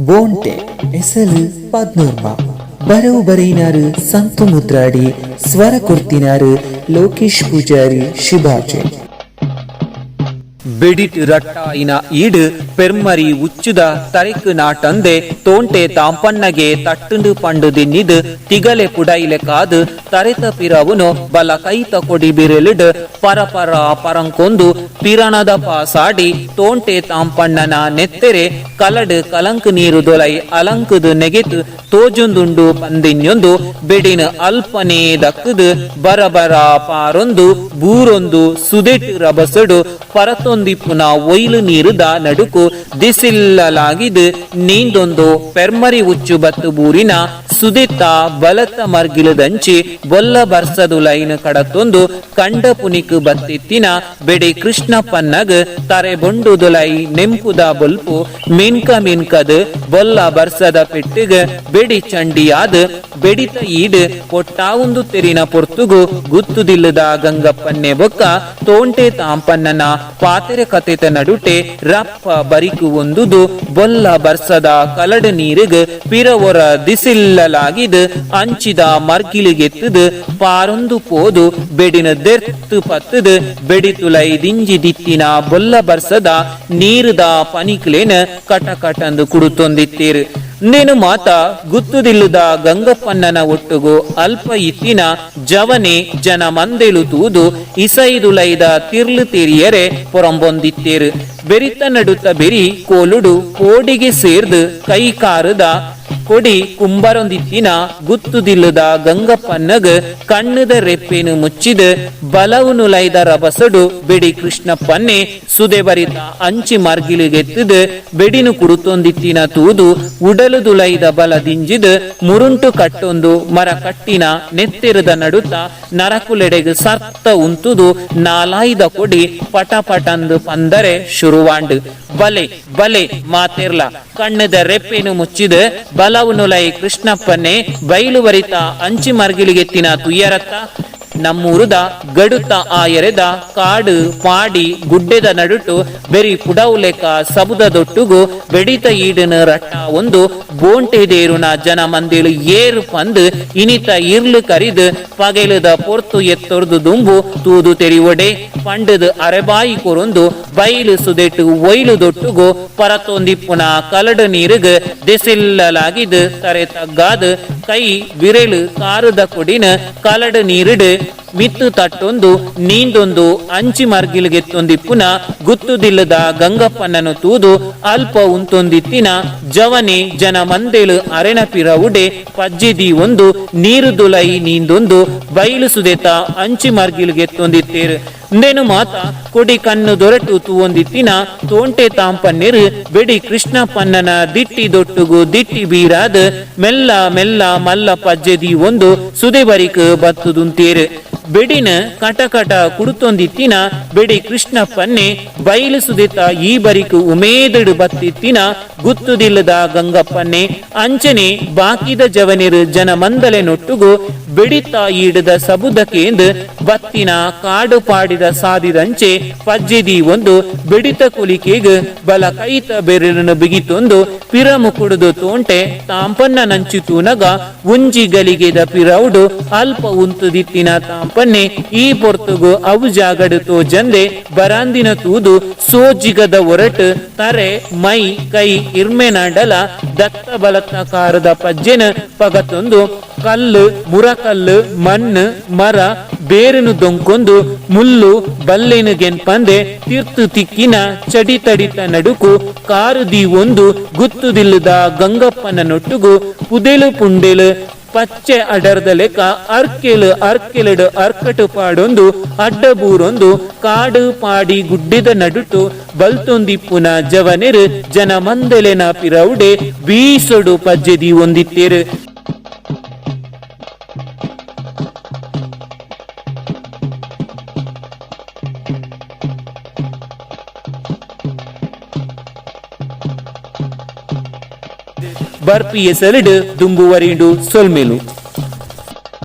ಬೋಂಟೆ ಎಸಲು ಪದ್ನೋರ್ಮ ಬರವು ಬರೆಯಿನಾರು ಸಂತು ಮುದ್ರಾಡಿ, ಸ್ವರ ಕೊರ್ತಿನಾರು ಲೋಕೇಶ್ ಪೂಜಾರಿ ಶಿಬಾಜೆ. ಬೆಡಿಟ್ ರಟ್ಟಾಯಿನ ಈಡು ಪೆರ್ಮರಿ ಉಚ್ಚುದ ತರೆಕ್ ನಾಟಂದೆ ತೋಂಟೆ ತಾಂಪಣ್ಣಗೆ ತಟ್ಟುಂಡು ಪಂಡು ದಿನ್ನಿದ್ ತಿಗಲೆ ಪುಡೈಲೆ ಕಾದು ತರೆತ ಪಿರವುನು ಬಲ ಕೈತ ಕೊಡಿ ಬಿರೆಲಿಡ್ ಪರ ಪರ ಪರಂಕೊಂದು ಪಿರಣದ ಪಾಸಾಡಿ ತೋಂಟೆ ತಾಂಪಣ್ಣನ ನೆತ್ತೆರೆ ಕಲಡು ಕಲಂಕ್ ನೀರು ದೊಲೈ ಅಲಂಕುದು ನೆಗೆತು ತೋಜುಂದುಂಡು ಪಂದಿನ್ಯೊಂದು ಬೆಡಿನ ಅಲ್ಪನೇ ದಕ್ಕುದು ಬರಬರ ಪಾರೊಂದು ಬೂರೊಂದು ಸುದೆಟ್ ರಬಸಡು ಪರತೊಂದಿಪ್ಪುನ ಒಯ್ಲು ನೀರುದ ನಡುಕು ದಿಸಿಲ್ಲಲಾಗಿದ್ ನೀಂದೊಂದು ಪೆರ್ಮರಿ ಉಚ್ಚು ಬತ್ತು ಬೂರಿನ ಸುದೆತ್ತ ಬಲತ್ತ ಮರ್ಗಿಲದಂಚಿ ಬೊಲ್ಲ ಬರ್ಸದು ಲೈನ್ ಕಡತೊಂದು ಕಂಡ ಪುನಿಕ್ ಬತ್ತಿತ್ತಿನ ಬೆಡಿ ಕೃಷ್ಣಪ್ಪನ್ನಗ್ ತರೆ ಬೊಂಡುದುಲೈ ನೆಂಪುದ ಬೊಲ್ಪು ಮಿನ್ಕ ಮಿನ್ಕದ್ ಬೊಲ್ಲ ಬರ್ಸದ ಪೆಟ್ಟಿಗ್ ಬೆಡಿ ಚಂಡಿಯಾದ್ ಬೆಡಿತ ಈಡ್ ಪೊಟ್ಟಾವುಂದು ತೆರಿನ ಪೊರ್ತುಗು ಗುತ್ತುದಿಲ್ಲದ ಗಂಗಪ್ಪನ್ನೆ ಬೊಕ್ಕ ತೋಂಟೆ ತಾಂಪನ್ನನ ಪಾತೆರೆ ಕತೆತ ನಡುಟೆ ರಪ್ಪ ಬರಿಕು ಒಂದುದು ಬೊಲ್ಲ ಬರ್ಸದ ಕಲಡು ನೀರಿಗ್ ಪಿರವೊರ ದಿಸಿಲ್ಲಲಾಗಿದ್ ಅಂಚಿದ ಮರ್ಗಿಲಿಗೆತ್ತದು ಪಾರೊಂದು ಪೋದು ಬೆಡಿನ ದೆರ್ತು ಪತ್ತದು ಬೆಡಿ ತುಲೈ ದಿಂಜಿ ದಿತ್ತಿನ ಬೊಲ್ಲ ಬರ್ಸದ ನೀರುದ ಪನಿಕ್ಲೇನ ಕಟ ಕಟಂದು ಕುಡುತ್ತೊಂದಿತ್ತೀರು. ನೇನು ಮಾತ ಗುತ್ತುದಿಲ್ಲದ ಗಂಗಪ್ಪಣ್ಣನ ಒಟ್ಟುಗು ಅಲ್ಪ ಇತ್ತಿನ ಜವನೆ ಜನ ಮಂದೆಲು ತೂದು ಇಸೈದುಲೈದ ತಿರ್ಲು ತೆರಿಯರೆ ಪೊರಂಬೊಂದಿತ್ತೇರು. ಬೆರಿತ ನಡುತ್ತ ಬೆರಿ ಕೋಲುಡು ಕೋಡಿಗೆ ಸೇರ್ದು ಕೈ ಕಾರದ ಕೊಡಿ ಕುಂಬರೊಂದಿತ್ತಿನ ಗುತ್ತುದಿಲ್ಲದ ಗಂಗಪ್ಪನ್ನಗ್ ಕಣ್ಣುದ ರೆಪ್ಪೆನು ಮುಚ್ಚಿದ ಬಲವು ನುಲೈದ ರಬಸಡು ಬೆಡಿ ಕೃಷ್ಣಪ್ಪನ್ನೆ ಸುದೆ ಬರಿತ ಅಂಚಿ ಮರ್ಗಿಲಿಗೆತ್ತದು ಬೆಡಿನು ಕುಡುತೊಂದಿತ್ತಿನ ತೂದು ಉಡಲು ದುಲೈದ ಬಲ ದಿಂಜಿದ್ ಮುರುಂಟು ಕಟ್ಟೊಂದು ಮರ ಕಟ್ಟಿನ ನೆತ್ತೆರದ ನಡುತ್ತ ನರಕುಲೆಡೆಗ್ ಸರ್ತ ಉಂತುದು ನಾಲಾಯ್ದ ಕೊಡಿ ಪಟ ಪಟಂದು ಪಂದರೆ ಶುರುವಾಂಡು. ಬಲೆ ಬಲೆ ಮಾತೆರ್ಲ ಕಣ್ಣದ ರೆಪ್ಪೆನು ಮುಚ್ಚಿದ ಬಲವು ನುಲೈ ಕೃಷ್ಣಪ್ಪನ್ನೇ ಬೈಲು ಬರಿತ ಅಂಚಿ ಮರ್ಗಿಲಿಗೆತ್ತಿನ ತುಯ್ಯರತ್ತ. ನಮ್ಮೂರುದ ಗಡುತ್ತ ಆಯರೆದ ಕಾಡು ಪಾಡಿ ಗುಡ್ಡೆದ ನಡುಟು ಬೆರಿ ಪುಡವುಲೆಕ ಸಬುದ ದೊಟ್ಟುಗು ಬೆಡಿತ ಈಡಿನ ರಟ್ಟ ಒಂದು ಬೋಂಟೆ ದೇರುನ ಜನ ಮಂದಿಳು ಏರು ಪಂದು ಇನಿತ ಇರ್ಲು ಕರಿದು ಪಗೆಲುದ ಪೊರ್ತು ಎತ್ತೊರ್ದು ದುಂಬು ತೂದು ತೆರಿವೊಡೆ ಪಂಡದು ಅರೆಬಾಯಿ ಕೊರೊಂದು ಬೈಲು ಸುದೆಟ್ಟು ಒಯ್ಲು ದೊಟ್ಟುಗು ಪರತೊಂದಿಪ್ಪುನ ಕಲಡು ನೀರುಗು ದೆಸಿಲ್ಲಲಾಗಿದು ತರೆ ತಗ್ಗಾದು ಕೈ ಬಿರೆಳು ಕಾರುದ ಕೊಡಿನ ಕಲಡು ನೀರಿಡು ಮಿತ್ತು ತಟ್ಟೊಂದು ನೀಂದೊಂದು ಅಂಚಿ ಮರ್ಗಿಲ್ಗೆತ್ತೊಂದಿಪ್ಪುನ ಗುತ್ತುದಿಲ್ಲದ ಗಂಗಪ್ಪನನ್ನು ತೂದು ಅಲ್ಪ ಉಂತೊಂದಿತ್ತಿನ ಜವನೆ ಜನ ಮಂದೆಳು ಅರೆನ ಪಿರವುಡೆ ಪಜ್ಜಿದಿ ಒಂದು ನೀರು ದುಲೈ ನೀಂದೊಂದು ಬೈಲು ಸುದೆತ ಅಂಚಿ ಮರ್ಗಿಲ್ಗೆತ್ತೊಂದಿತ್ತೇರು. ನೇನು ಮಾತ ಕೊಡಿ ಕಣ್ಣು ದೊರಟು ತೂವೊಂದಿತ್ತಿನ ತೋಂಟೆ ತಾಂಪನ್ನಿರು ಬೆಡಿ ಕೃಷ್ಣಪ್ಪನ್ನನ ದಿಟ್ಟಿ ದೊಟ್ಟುಗು ದಿಟ್ಟಿ ಬೀರಾದ್ ಮೆಲ್ಲ ಮೆಲ್ಲ ಮಲ್ಲ ಪಜ್ಜೆದಿ ಒಂದು ಸುದೆ ಬರಿಕ್ ಬತ್ತುದುಂತೇರು. ಬೆಡಿನ ಕಟ ಕಟ ಕುಡುತೊಂದಿತ್ತಿನ ಬೆಡಿ ಕೃಷ್ಣಪ್ಪನ್ನೆ ಬೈಲು ಸುದಿತ ಈ ಬರಿಕು ಉಮೇದಡು ಬತ್ತಿತ್ತಿನ ಗುತ್ತುದಿಲ್ಲದ ಗಂಗಪ್ಪನ್ನೆ ಅಂಚನೆ ಬಾಕಿದ ಜವನಿರು ಜನ ಮಂದಲೆ ನೊಟ್ಟುಗು ಬೆಡಿತ ಈಡದ ಸಬುದಕೇಂದು ಬತ್ತಿನ ಕಾಡು ಪಾಡಿದ ಸಾದಿದಂಚೆ ಪಜ್ಜೆದಿ ಒಂದು ಬೆಡಿತ ಕುಲಿಕೆಗ್ ಬಲ ಕೈತ ಬೆರಳನ್ನು ಬಿಗಿತೊಂದು ಪಿರಮು ಕುಡುದು ತೋಂಟೆ ತಾಂಪನ್ನ ನಂಚಿ ತೂನಗ ಉಂಜಿ ಗಲಿಗೆದ ಪಿರೌಡು ಅಲ್ಪ ಉಂತುದಿತ್ತಿನ ತಾಂಪನ್ನೆ ಈ ಪೊರ್ತುಗು ಅವು ಜಾಗಡು ತೋಜಂದೆ ಬರಾಂದಿನ ತೂದು ಸೋಜಿಗದ ಒರಟು ತರೆ ಮೈ ಕೈ ಇರ್ಮೆನಾಡಲ ದತ್ತ ಬಲತ್ತ ಕಾರದ ಪಜ್ಜೆನ ಪಗತೊಂದು ಕಲ್ಲು ಮುರಕಲ್ಲು ಮಣ್ಣು ಮರ ಬೇರನು ದೊಂಕೊಂದು ಮುಳ್ಳು ಬಲ್ಲೆನು ಗೆನ್ಪಂದೆ ತೀರ್ತು ತಿಕ್ಕಿನ ಚಡಿ ತಡಿತ ನಡುಕು ಕಾರು the ಒಂದು ಗುತ್ತುದಿಲ್ಲದ ಗಂಗಪ್ಪನ ನೊಟ್ಟುಗು ಪುದೆಲು ಪುಂಡೆಲು ಪಚ್ಚೆ ಅಡರ್ದ ಲೆಕ್ಕ ಅರ್ಕೆಲು ಅರ್ಕೆಲಡು ಅರ್ಕಟು ಪಾಡೊಂದು ಅಡ್ಡಬೂರೊಂದು ಕಾಡು ಪಾಡಿ ಗುಡ್ಡೆದ ನಡುಟು ಬಲ್ತೊಂದಿಪ್ಪುನ ಜವನೆರು ಜನ ಮಂದೆಲೆನ ಪಿರೌಡೆ ಬೀಸೊಡು ಪಜ್ಜೆದಿ ಒಂದಿತ್ತೇರು. ಬರ್ಪಿ ಎಸಲಿಡು ದುಂಬುವರಿಂಡು ಸೊಲ್ಮೆಲು.